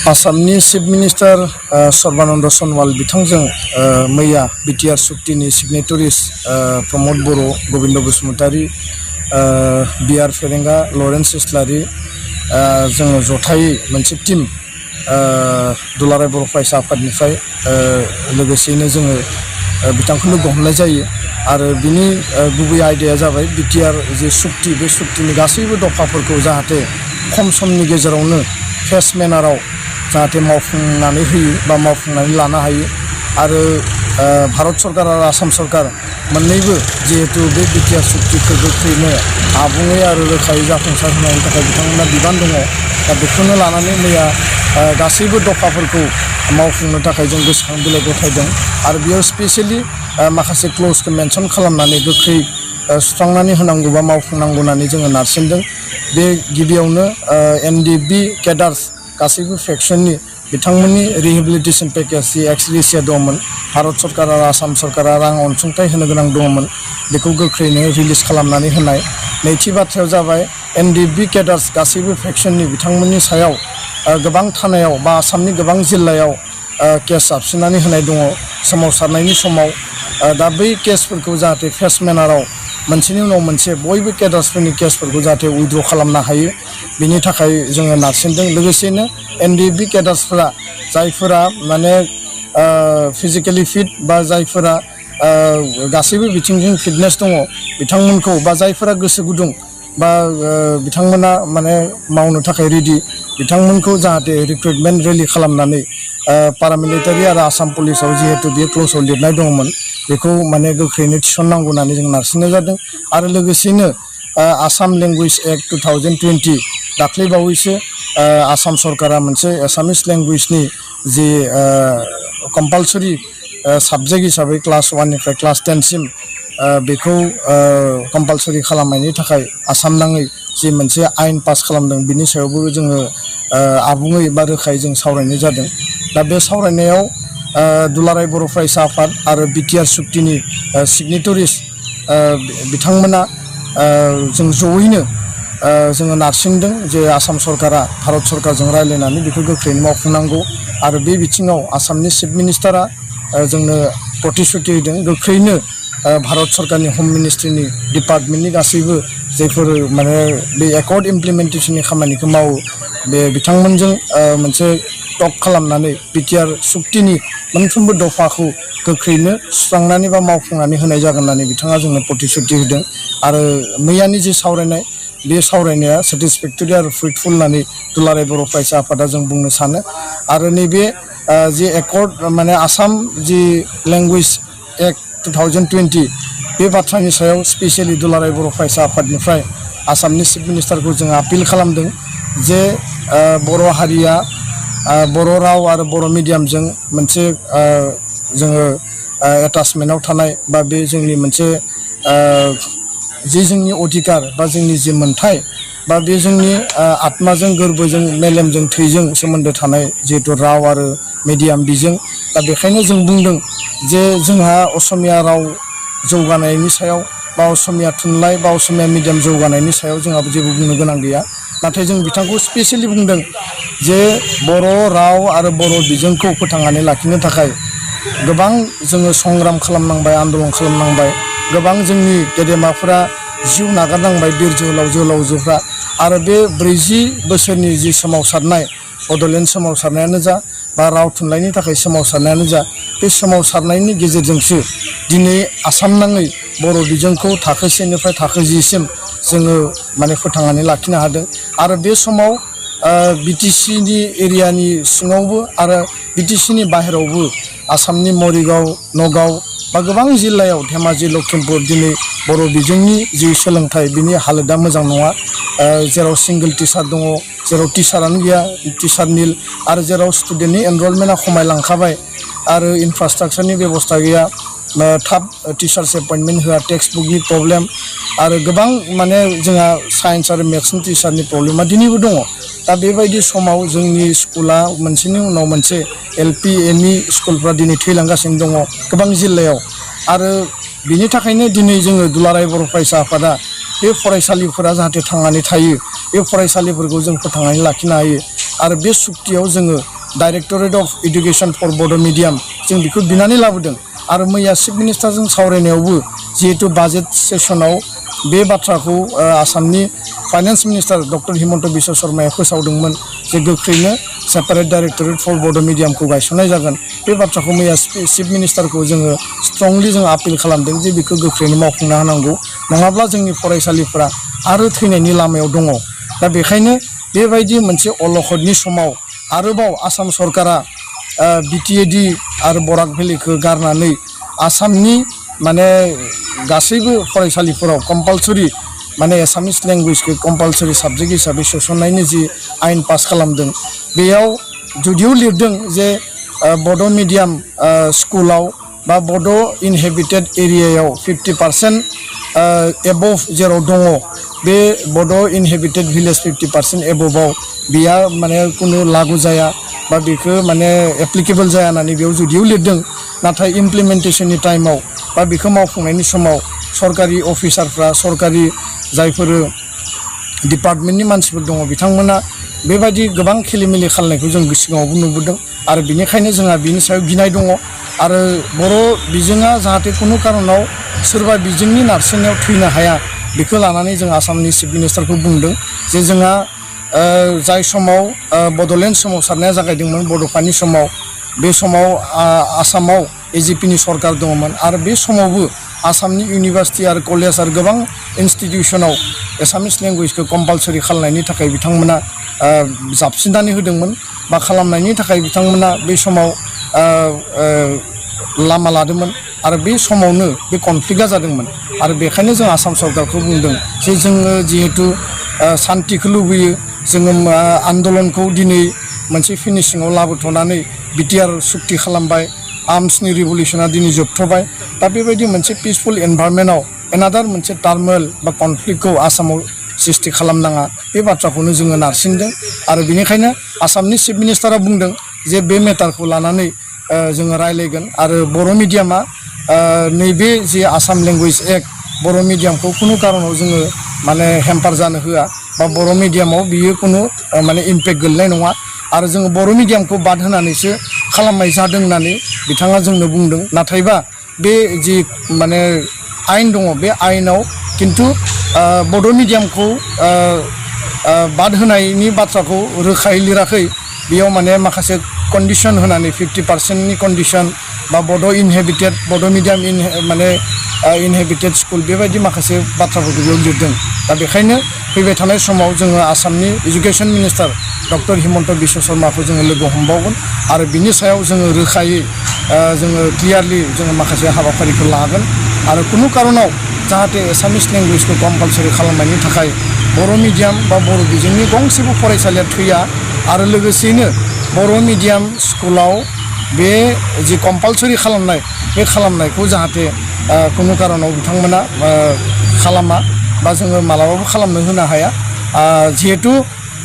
आसामनि chief minister Sarbananda Sanwal बिथांजों मैया बिटिआर सुक्तिनि सिगनेटरिस प्रमद बर', गोविंद बसुमतारी, बिआर फेरेंगा, लरेन्स इस्लारि जोङो जथायै मोनसे टीम दुलाराय बर' फरायसा आफादनिफ्राय लोगोसेयैनो जोङो बिथांखौ लोगो हमनाय जायो आरो बिनि गुबै आयदाया जाबाय बिटिआर जे सुक्ति बे सुक्तिनि गासैबो दफाफोरखौ जाहाथे खम समनि गेजेरावनो फेस मेनाराव जाहाथे मावफुंनानै होयो बा मावफुंनानै लानो हायो आरो भारत सरकार आरो आसाम सरकार मोन्नैबो जिहेतु बे बिटिआर सुक्तिखौ गोख्रैनो आबुङै आरो रोखायै जाफुंसार होनायनि थाखाय बिथांमोना बिबान दङ। दा बेखौनो लानानै मैया गासैबो दफाफोरखौ मावफुंनो थाखाय जों गोसोखां बिलाइ गथायदों आरो बेयाव स्पेसियेलि माखासे क्लजखौ मेनसन खालामनानै गोख्रै सुस्रांनानै होनांगौ बा मावफुंनांगौ होननानै जोङो नारसिनदों। बे गिबियावनो एनडिएफबि केडार्स गासैबो फेक्सननि बिथांमोननि रिहेबिलिटेसन पेकेज जि एक्सग्रेसिया दंमोन, भारत सरकार आरो आसाम सरकारा रां अनसुंथाइ होनो गोनां दंमोन, बेखौ गोख्रैनो रिलिज खालामनानै होनाय। नैथि बाथ्रायाव जाबाय एनडिएफबि केडार्स गासैबो फेक्सननि बिथांमोननि सायाव गोबां थानायाव बा आसामनि गोबां जिल्लायाव केस जाबसिननानै होनाय दङ सोमावसारनायनि समाव। दा बै केसफोरखौ जाहाथे फेस मेनाराव मोनसेनि उनाव मोनसे बयबो केडार्सफोरनि केसफोरखौ जाहाथे उइद्र' खालामनो हायो बिनि थाखाय जोङो नारसिनदों। लोगोसेनो एनडिएफबि केडार्सफोरा जायफोरा माने फिजिकेलि फिट बा जायफोरा गासैबो बिथिंजों फिटनेस दङ बिथांमोनखौ बा जायफोरा गोसो गुदुं बा बिथांमोना माने मावनो थाखाय रेडि बिथांमोनखौ जाहाथे रिक्रुटमेन्ट रेलि खालामनानै पारामिलिटारि आरो आसाम पुलिसाव जिहेतु बे क्लसाव लिरनाय दङमोन बेखौ माने गोख्रैनो थिसननांगौ होननानै जों नारसिननाय जादों। आरो लोगोसेनो आसाम लेंगुवेज एक्ट 2020 दाख्लै बावैसो आसाम सरकारा मोनसे एसामिस लेंगुवेजनि जि कम्पालसरि साबजेक्ट हिसाबै क्लास 1निफ्राय क्लास 10सिम बेखौ कम्पालसरि खालामनायनि थाखाय आसाम नाङै जि मोनसे आयेन पास खालामदों बिनि सायावबो जोङो आबुङै बा रोखायै जों सावरायनाय जादों। दा बे सावरायनायाव दुलाराय बर' फरायसा आफाद आरो बिटिआर सुक्तिनि सिगनेटरिस बिथांमोना जों जयैनो जोङो नारसिनदों जे आसाम सरकारा भारत सरकारजों रायज्लायनानै बेखौ गोख्रैनो मावफुंनांगौ आरो बे बिथिङाव आसामनि चिफ मिनिस्टारा जोंनो प्रतिश्रुति होदों गोख्रैनो भारत सरकारनि हम मिनिस्ट्रिनि डिपार्टमेन्टनि गासैबो जायफोर माने बे एकर्ड इमप्लिमेन्टेसननि खामानिखौ मावो बे बिथांमोनजों मोनसे टक खालामनानै बिटिआर सुक्तिनि मोनफ्रोमबो दफाखौ गोख्रैनो सुस्रांनानै बा मावफुंनानै होनाय जागोन होननानै बिथाङा जोंनो प्रतिश्रुति होदों। आरो मैयानि जि सावरायनाय बे सावरायनाया सेटिसफेक्टरि आरो फ्रुइटफुल होननानै दुलाराय बर' फरायसा आफादा जों बुंनो सानो। आरो नैबे जि एकर्ड माने आसाम जि लेंगुवेज एक्ट 2020 बे बाथ्रानि सायाव स्पेसियेलि दुलाराय बर' फरायसा आफादनिफ्राय आसामनि चिफ मिनिस्टारखौ जों आपिल खालामदों जे बर' हारिया बर' राव आरो बर' मिडियामजों मोनसे जोङो एटाचमेन्टआव थानाय बा बे जोंनि मोनसे जि जोंनि अधिकार बा जोंनि जि मोन्थाय बा बे जोंनि आत्माजों गोरबोजों मेलेमजों थैजों सोमोन्दो थानाय जिहेतु राव आरो मिडियाम बिजों दा बेखायनो जों बुंदों जे जोंहा असमिया राव जौगानायनि सायाव बा असमिया थुनलाइ बा असमिया मिडियाम जौगानायनि सायाव जोंहा जेबो बुंनो गोनां गैया। नाथाय जों बिथांखौ स्पेसियेलि बुंदों जे बर' राव आरो बर' बिजोंखौ फोथांनानै लाखिनो थाखाय गोबां जोङो संग्राम खालामनांबाय, आन्दलन खालामनांबाय, गोबां जोंनि गेदेमाफोरा जिउ नागारनांबाय बिर जोहोलाव जोहोलावजोफ्रा। आरो बे 40 बोसोरनि जि सोमावसारनाय बड'लेण्ड सोमावसारनायानो जा बा राव थुनलाइनि थाखाय सोमावसारनायानो जा बे सोमावसारनायनि गेजेरजोंसो दिनै आसाम नाङै बर' बिजोंखौ थाखो 1निफ्राय थाखो 10सिम जोङो माने फोथांनानै लाखिनो हादों। आरो बे समाव बिटिसिनि एरियानि सिङावबो आरो बिटिसिनि बाहेरावबो आसामनि मरिगाव, नगाव बा गोबां जिल्लायाव धेमाजि, लखिमपुर दिनै बर' बिजोंनि जि सोलोंथाइ बिनि हालोदा मोजां नङा। जेराव सिंगोल टिचार दङ, जेराव टिचारानो गैया, टिचार निल, आरो जेराव स्टुडेन्टनि एनरलमेन्टआ खमायलांखाबाय आरो इनफ्रास्ट्राक्चारनि बेबस्था गैया, थाब टिचार्स एपइन्टमेन्ट होआ, टेक्सट बुकनि प्रब्लेम आरो गोबां माने जोंहा साइन्स आरो मेथ्सनि टिचारनि प्रब्लेमा दिनैबो दङ। दा बेबायदि समाव जोंनि स्कुला मोनसेनि उनाव मोनसे एलपि एमइ स्कुलफ्रा दिनै थैलांगासिनो दङ गोबां जिल्लायाव। आरो बिनि थाखायनो दिनै जोङो दुलाराय बर' फरायसा आफादा बे फरायसालिफोरा जाहाथे थांनानै थायो, बे फरायसालिफोरखौ जों फोथांनानै लाखिनो हायो, आरो बे सुक्तियाव जोङो डाइरेक्टरेट अफ एडुकेशन फर बड' मिडियाम जों बेखौ बिनानै लाबोदों आरो मैया चिफ मिनिस्टारजों सावरायनायावबो जिहेतु बाजेट सेसनाव बे बाथ्राखौ आसामनि finance minister doctor Himanta Biswa शर्माया फोसावदोंमोन जे गोख्रैनो सेपारेट डाइरेक्टरेट फर बड' मिडियामखौ गायसननाय जागोन बे बाथ्राखौ मैया चिफ मिनिस्टारखौ जोङो स्ट्रंलि जों आपिल खालामदों जे बेखौ गोख्रैनो मावफुंना होनांगौ नङाब्ला जोंनि फरायसालिफोरा आरो थैनायनि लामायाव दङ दा बेखायनो बेबायदि मोनसे अलखदनि समाव आरोबाव आसाम सरकारा बिटिएडि आरो बराक भेलिखौ गारनानै आसामनि माने गासैबो फरायसालिफोराव कम्पालसरि माने एसामिस लेंगुवेजखौ कम्पालसरि साबजेक्ट हिसाबै सोसननायनि जि आयेन पास खालामदों बेयाव जुदिও लिरदों जे बड' मिडियाम स्कुलाव बा बड' इनहेबिटेड एरियायाव 50% एबभ जेराव दङ बे बड' इनहेबिटेड भिलेज 50% एबभआव बेया माने कुनु लागु जाया बा बेखौ माने एप्लिकेबल जाया होननानै बेयाव जुदिও लिरदों नाथाय इमप्लिमेन्टेसननि टाइमाव बा बेखौ मावफुंनायनि समाव सरकारि अफिसारफ्रा सरकारि जायफोर डिपार्टमेन्टनि मानसिफोर दङ बिथांमोना बेबायदि गोबां खेलिमेलि खालामनायखौ जों सिगाङावबो नुबोदों आरो बेनिखायनो जोंहा बिनि सायाव गिनाय दङ आरो बर' बिजोङा जाहाथे कुनु कारनाव सोरबा बिजोंनि नारसिननायाव थैनो हाया बेखौ लानानै जों आसामनि चिफ मिनिस्टारखौ बुंदों जे जोंहा जाय समाव बड'लेण्ड सोमावसारनाया जागायदोंमोन बड'फानि समाव बे समाव आसामाव एजिपिनि सरकार दङमोन आरो बे समावबो आसामनि इउनिभार्सिटि आरो कलेज आरो गोबां इनस्टिटिउसनाव एसामिस लेंगुवेजखौ कम्पालसरि खालामनायनि थाखाय बिथांमोना जाबसिननानै होदोंमोन बा खालामनायनि थाखाय बिथांमोना बे समाव लामा लादोंमोन आरो बे समावनो बे कनफ्लिक्टआ जादोंमोन आरो बेखायनो जों आसाम सरकारखौ बुंदों जे जोङो जिहेतु शान्तिखौ लुबैयो जोङो आन्दलनखौ दिनै मोनसे फिनिशिङाव लाबोथ'नानै बिटिआर सुक्ति खालामबाय आर्म्सनि रिभलिउसना दिनै जोबथ'बाय दा बेबायदि मोनसे पिसफुल एनभायरनमेन्टआव एनादार मोनसे टार्मोल बा कनफ्लिक्टखौ आसामाव सृष्टि खालामनाङा बे बाथ्राखौनो जोङो नारसिनदों आरो बेनिखायनो आसामनि चिफ मिनिस्टारा बुंदों जे बे मेटारखौ लानानै जोङो रायलायगोन आरो बर' मिडियामा नैबे जे आसाम लेंगुवेज एक्ट बर' मिडियामखौ कुनु कारनाव जोङो माने हेम्पार जानो होआ बा बर' मिडियामाव बियो कुनु माने इम्पेक्ट गोलैनाय नङा आरो जोङो बर' मिडियामखौ बाद होनानैसो खालामनाय जादों होननानै बिथाङा जोंनो बुंदों नाथायबा बे जि माने आयेन दङ बे आयेनाव खिन्थु बड' मिडियामखौ बाद होनायनि बाथ्राखौ रोखायै लिराखै बेयाव माने माखासे कन्डिशन होनानै 50%नि कन्डिशन बा बड' इनहेबिटेड बड' मिडियाम माने इनहेबिटेड स्कुल बेबायदि माखासे बाथ्राफोरखौ बेयाव लिरदों दा बेखायनो फैबाय थानाय समाव जोङो आसामनि education minister doctor Himanta Biswa शर्माखौ जोङो लोगो हमबावगोन आरो बिनि सायाव जोङो रोखायै जोङो क्लियारलि जोङो माखासे हाबाफारिखौ लागोन आरो कुनु कारनाव जाहाथे एसामिस लेंगुवेजखौ कम्पालसरि खालामनायनि थाखाय बर' मिडियाम बा बर' बिजोंनि गंसेबो फरायसालिया थैया आरो लोगोसेयैनो बर' मिडियाम स्कुलाव बे जि कम्पालसरि खालामनाय बे खालामनायखौ जाहाथे कुनु कारनाव बिथांमोना खालामा बा जोङो मालाबाबो खालामनो होनो हाया जिहेतु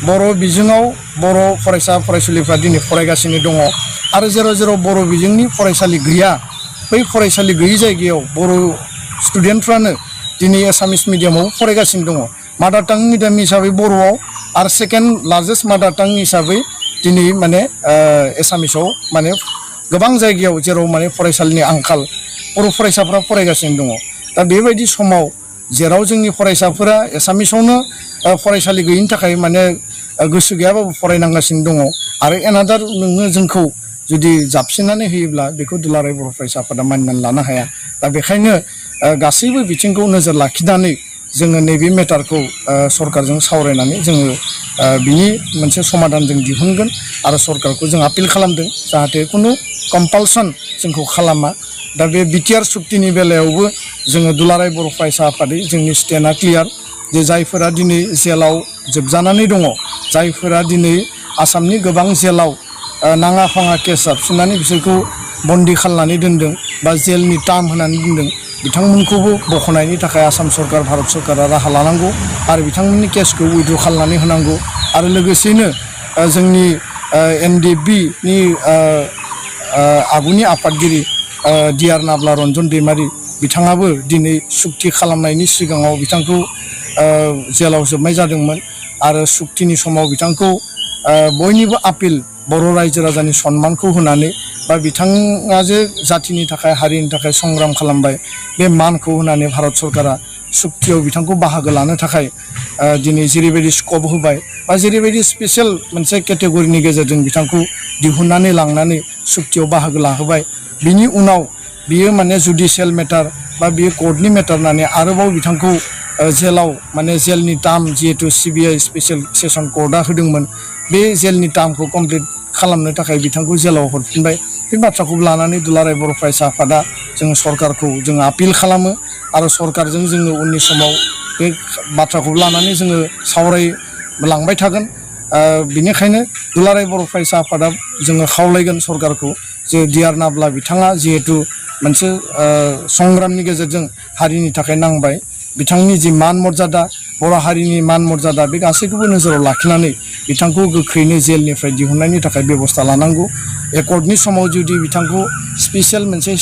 बर' बिजोङाव बर' फरायसा फरायसुलिफ्रा दिनै फरायगासिनो दङ आरो जेराव जेराव बर' बिजोंनि फरायसालि गैया बै फरायसालि गैयै जायगायाव बर' स्टुडेन्टफ्रानो दिनै एसामिस मिडियामाव फरायगासिनो दङ मादार टां मिडियाम हिसाबै बर'आव आरो सेकेन्ड लार्जेस्ट मादार टां हिसाबै दिनै माने एसामिसाव माने गोबां जायगायाव जेराव माने फरायसालिनि आंखाल बर' फरायसाफ्रा फरायगासिनो दङ दा बेबायदि समाव जेराव जोंनि फरायसाफोरा एसामिसावनो फरायसालि गैयिनि थाखाय माने गोसो गैयाबाबो फरायनांगासिनो दङ आरो एनादार नोङो जोंखौ जुदि जाबसिननानै होयोब्ला बेखौ दुलाराय बर' फरायसा आफादा मानिनानै लानो हाया दा बेखायनो गासैबो बिथिंखौ नोजोर लाखिनानै जोङो नैबे मेटारखौ सरकारजों सावरायनानै जोङो बिनि मोनसे समाधान जों दिहुनगोन आरो सरकारखौ जों आपिल खालामदों जाहाथे कुनु कम्पालसन जोंखौ खालामा दा बे बिटिआर सुक्तिनि बेलायावबो जोङो दुलाराय बर' फरायसा आफादै जोंनि स्टेन्डआ क्लियार जे जायफोरा दिनै जेलाव जोबजानानै दङ जायफोरा दिनै आसामनि गोबां जेलाव नाङा फाङा केस जाबसिननानै बिसोरखौ बन्दी खालामनानै दोनदों बा जेलनि टार्म होनानै दोनदों बिथांमोनखौबो बख'नायनि थाखाय आसाम सरकार भारत सरकारा राहा लानांगौ आरो बिथांमोननि केसखौ उइथड्र खालामनानै होनांगौ आरो लोगोसेयैनो जोंनि एनडिएफबिनि आगुनि आफादगिरि डिआर नाब्ला रन्जन दैमारि बिथाङाबो दिनै सुक्ति खालामनायनि सिगाङाव बिथांखौ जेलाव जोबनाय जादोंमोन आरो सुक्तिनि समाव बिथांखौ बयनिबो आपिल बर' रायजो राजानि सन्मानखौ होनानै बा बिथाङा जे जातिनि थाखाय हारिनि थाखाय संग्राम खालामबाय बे मानखौ होनानै भारत सरकारा सुक्तियाव बिथांखौ बाहागो लानो थाखाय दिनै जेरैबायदि स्कप होबाय बा जेरैबायदि स्पेसियेल मोनसे केटेगरिनि गेजेरजों बिथांखौ दिहुननानै लांनानै सुक्तियाव बाहागो लाहोबाय बिनि उनाव बियो माने जुडिशियेल मेटार बा बियो कर्टनि मेटार होननानै आरोबाव बिथांखौ जेलाव माने जेलनि टार्म जिहेतु सिबिआइ स्पेसियेल सेसन कर्टआ होदोंमोन बे जेलनि टार्मखौ कमप्लिट खालामनो थाखाय बिथांखौ जेलाव हरफिनबाय बे बाथ्राखौ लानानै दुलाराय बर' फरायसा आफादा जोङो सरकारखौ जोङो आपिल खालामो आरो सरकारजों जोङो उननि समाव बे बाथ्राखौ लानानै जोङो सावरायलांबाय थागोन बिनिखायनो दुलाराय बर' फरायसा आफादा जोङो खावलायगोन सरकारखौ जे डिआर नाब्ला बिथाङा जिहेतु मोनसे संग्रामनि गेजेरजों हारिनि थाखाय नांबाय बिथांनि जि मान मर्यादा बर' हारिनि मान मर्यादा बे गासैखौबो नोजोराव लाखिनानै बिथांखौ गोख्रैनो जेलनिफ्राय दिहुननायनि थाखाय बेबस्था लानांगौ एकर्डनि समाव जुदि बिथांखौ स्पेसियेल मोनसे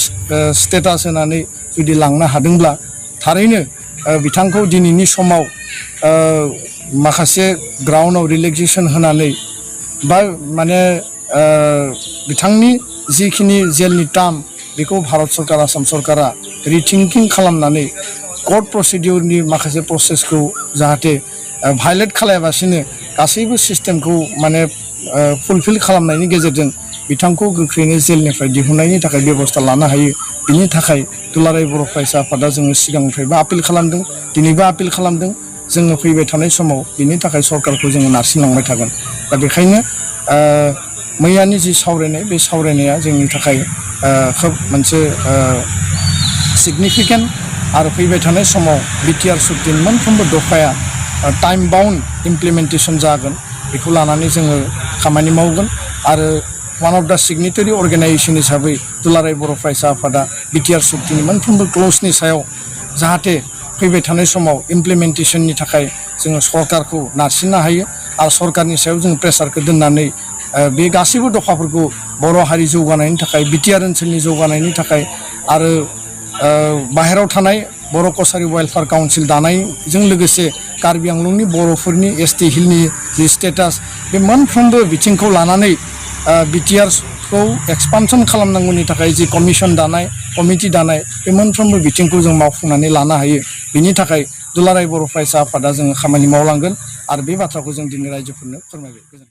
स्टेटास होनानै जुदि लांनो हादोंब्ला थारैनो बिथांखौ दिनैनि समाव माखासे ग्राउन्डआव रिलेक्सेसन होनानै बा माने बिथांनि जिखिनि जेलनि टार्म बेखौ भारत सरकार आसाम सरकारा रिथिंकिं खालामनानै कर्ट प्रसिडिउरनि माखासे प्रसेसखौ जाहाथे भायलेट खालायाबासिनो गासैबो सिस्टेमखौ माने फुलफिल खालामनायनि गेजेरजों बिथांखौ गोख्रैनो जेलनिफ्राय दिहुननायनि थाखाय बेबस्था लानो हायो बिनि थाखाय दुलाराय बर' फरायसा आफादा जोङो सिगांनिफ्रायबो आपिल खालामदों दिनैबो आपिल खालामदों जोङो फैबाय थानाय समाव बिनि थाखाय सरकारखौ जोङो नारसिनलांबाय थागोन दा बेखायनो मैयानि जि सावरायनाय बे सावरायनाया जोंनि थाखाय खोब मोनसे सिगनिफिकेन्ट आरो फैबाय थानाय समाव बिटिआर सुक्तिनि मोनफ्रोमबो दफाया टाइम बाउन्ड इमप्लिमेन्टेसन जागोन बेखौ लानानै जोङो खामानि मावगोन आरो वान अफ दा सिगनेटारि अर्गेनाइजेसन हिसाबै दुलाराय बर' फरायसा आफादा बिटिआर सुक्तिनि मोनफ्रोमबो क्लजनि सायाव जाहाथे फैबाय थानाय समाव इमप्लिमेन्टेसननि थाखाय जोङो सरकारखौ नारसिननो हायो आरो सरकारनि सायाव जोङो प्रेसारखौ दोननानै बे गासैबो दफाफोरखौ बर' हारि जौगानायनि थाखाय बिटिआर ओनसोलनि जौगानायनि थाखाय आरो बाहेरायाव थानाय बर' कसारि वेलफेयार काउन्सिल दानायजों लोगोसे कार्बि आंलंनि बर'फोरनि एसटि हिलनि जि स्टेटास बे मोनफ्रोमबो बिथिंखौ लानानै बिटिआरखौ एक्सपानसन खालामनांगौनि थाखाय जि कमिसन दानाय कमिटि दानाय बे मोनफ्रोमबो बिथिंखौ जों मावफुंनानै लानो हायो बिनि थाखाय दुलाराय बर' फरायसा आफादा जोङो खामानि मावलांगोन आरो बे बाथ्राखौ जों दिनै रायजोफोरनो फोरमायबाय।